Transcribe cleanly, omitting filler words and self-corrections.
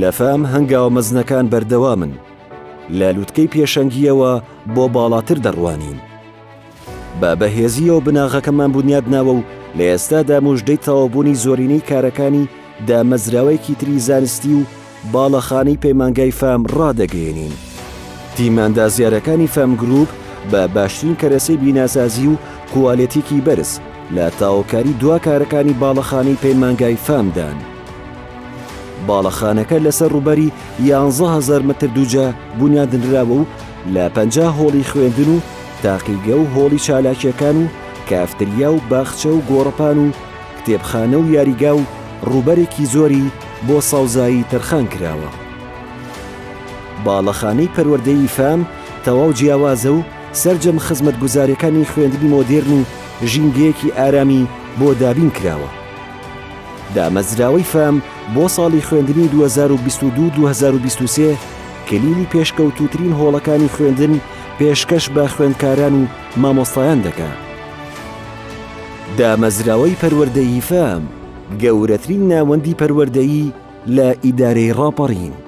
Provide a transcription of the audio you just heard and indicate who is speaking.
Speaker 1: لە فام هەنگاوە مەزنەکان بەردەوامن، لە لوتکەی پێشەنگییەوە بۆ باڵاتر دەڕوانین. بە بەهێزییەوە بناغەکەمان بونیاد ناوە و لە ئێستادا موژدەی تەواوبوونی زۆرینەی کارەکانی دامەزراوەیەکی تری زانستی و باڵەخانەی پەیمانگای فام ڕادەگەیەنین. تیمە ئەندازیارەکانی فام گروپ بە باشترین کەرەسەی بیناسازی و کوالێتیکی بەرز لە تەواوکاری دوا کارەکانی باڵەخانەی پەیمانگای فامدان. باڵەخانەکە لەسەر ڕووبەری 11,000 مەتر دووجا بونیادنراوە و لە 50 هۆڵی خوێندن و تاقیگە و هۆڵی چالاکییەکان و کافتریا و باخچە و گۆڕەپان و کتێبخانە و یاریگا و ڕووبەرێکی زۆری بۆ سەوزایی تەرخان کراوە. باڵەخانەی پەروەردەیی فام تەواو جیاوازە و سەرجەم خزمەتگوزارییەکانی خوێندنی مۆدێرن و ژینگەیەکی ئارامی بۆ دابین کراوە. دامەزراوەی فام بۆ ساڵی خوێندنی 2022 2023 کلیلی پێشکەوتووترین هۆڵەکانی خوێندن پێشکەش بە خوێندکاران و مامۆستایان دەکا. دامەزراوەی پەروەردەیی فام گەورەترین ناوەندی پەروەردەیی لە ئیدارەی ڕاپەڕین.